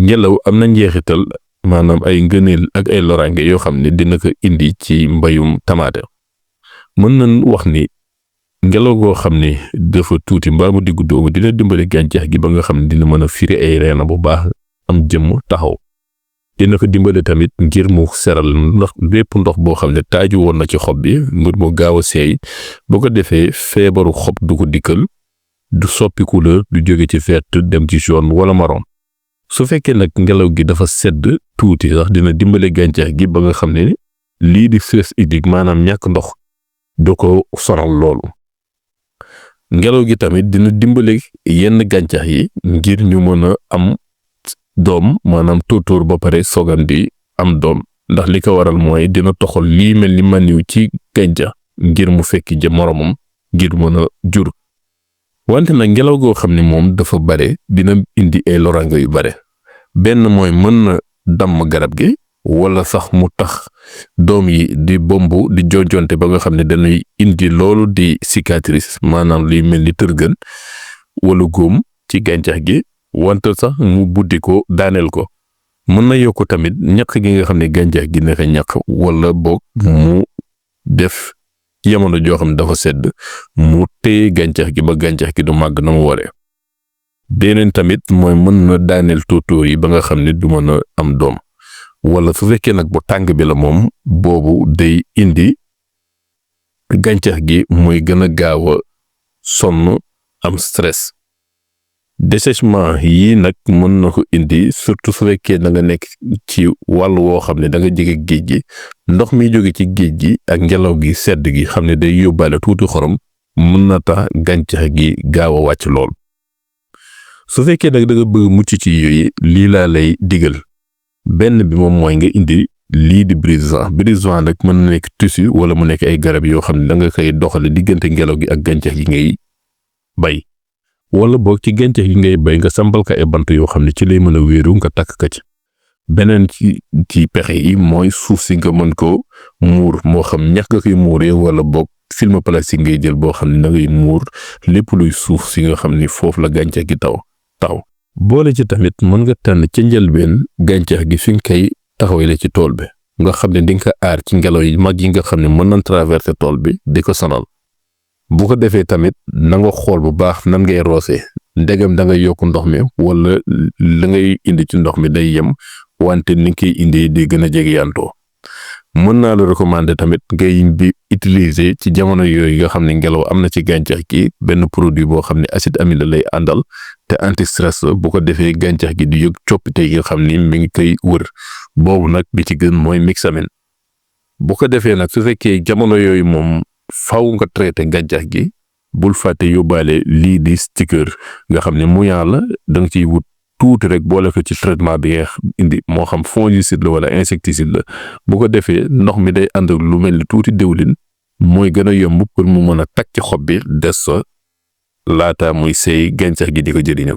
ngelaw am na njeexital maanaam ay ngëneel ak ay loraange yoo xam ne dina ko indi ci mbayum tamaate. mën nañ wax ni ngelaw goo xam ne dafa tuuti mbaa mu diggu doomu dina dimbali gàncax gi ba nga xam ne dina mën a firi ay reena bu baax am jëmm taxaw. dina ko dimbali tamit ngir mu seral lépp ndox boo xam ne taaju woon na ci xob bi ngir mu gaaw a seey boo ko defee feebaru xob du ko dikkal, du soppi couleur, du jóge ci vert dem ci jaune wala marron. su fekkee nag ngelaw gi dafa sedd tuuti sax dina dimbali gàncax gi ba nga xam ne lii di stress hydrique maanaam ñàkk ndox du ko sonal loolu. ngelaw gi tamit dina dimbali yenn gàncax yi ngir ñu mën a am doom maanaam tóotóor ba pare sogan di am doom ndax li ko waral mooy dina toxal lii mel ni maniw ci gàncax ngir mu fekki ja moromam ngir mën a jur. wante nag ngelaw goo xam ne moom dafa bare dina indi ay loraange yu bare. benn mooy mën na damm garab gi wala sax mu tax doom yi di bombu di jonjonte ba nga xam ne dañuy indi loolu di cicatrice maanaam liy mel ni tërgën wala góom ci gàncax gi. wante sax mu buddi ko daaneel ko. mën na yokk tamit ñaq gi nga xam ne gàncax gi naka ñaq wala boog mu def jamono joo xam ne dafa sedd mu téye gàncax gi ba gàncax gi du màgg na mu waree. beneen tamit mooy mën na daaneel tóotóor yi ba nga xam ne du mën a am doom. wala su fekkee nag bu tàng bi la moom boobu day indi gàncax gi muy gën a gaaw a sonn am stress. dessèchement yii nag mën na ko indi surtout su fekkee da nga nekk ci wàll woo xam ne da nga jege géej gi ndox mi jóge ci géej gi ak ngelaw gi sedd gi xam ne day yóbbaale tuuti xorom mën na tax gàncax gi gaaw a wàcc lool. su fekkee nag da nga bëgg mucc ci yooyu lii laa lay digal. benn bi moom mooy nga indi lii di brise-vent nag mën na nekk tissu wala mu nekk ay garab yoo xam ne da nga koy doxale diggante ngelaw gi ak gàncax gi ngay bay. wala boog ci gàncax gi ngay bay nga sambal ko ay bant yoo xam ne ci lay mën a wéeru nga takk ka ci. beneen ci pexe yi mooy suuf si nga mën ko muur moo xam ñax nga koy muuree wala boog film plastique ngay jël boo xam ne da ngay muur lépp luy suuf si nga xam ni foofu la gàncax gi taw. boole ci tamit mën nga tànn ca njëlbeen gàncax gi fi nga koy taxawale ci tool bi nga xam ne di nga ko aar ci ngelaw yi mag yi nga xam ne mën nañ traverser tool bi di ko sonal. bu ko defee tamit na nga xool bu baax nan ngay roosee ndegam da ngay yokk ndox mi wala la ngay indi ci ndox mi day yem wante ni nga koy indi di gën a jege yantoo. mën naa la recommander tamit ngay di utiliser ci jamono yooyu nga xam ne ngelaw am na ci gàncax gi benn produit boo xam ne acide aminé lay àndal te anti stress bu ko defee gàncax gi di yëg coppite yi nga xam ni mi ngi koy wër boobu nag bi ci gën mooy mixamine. bu ko defee nag su fekkee jamono yooyu moom faw nga traité gàncax gi bul fàtte yóbbaale lii di sticker nga xam ne mouillant la da nga ciy wut tuuti rek boole ko ci traitement bi nga indi moo xam fongicide la wala insecticide la bu ko defee ndox mi day ànd lu mel ni tuuti diwlin mooy gën a yomb pour mu mën a takk ci xob bi des sa laata muy seey gàncax gi di ko jëriñam.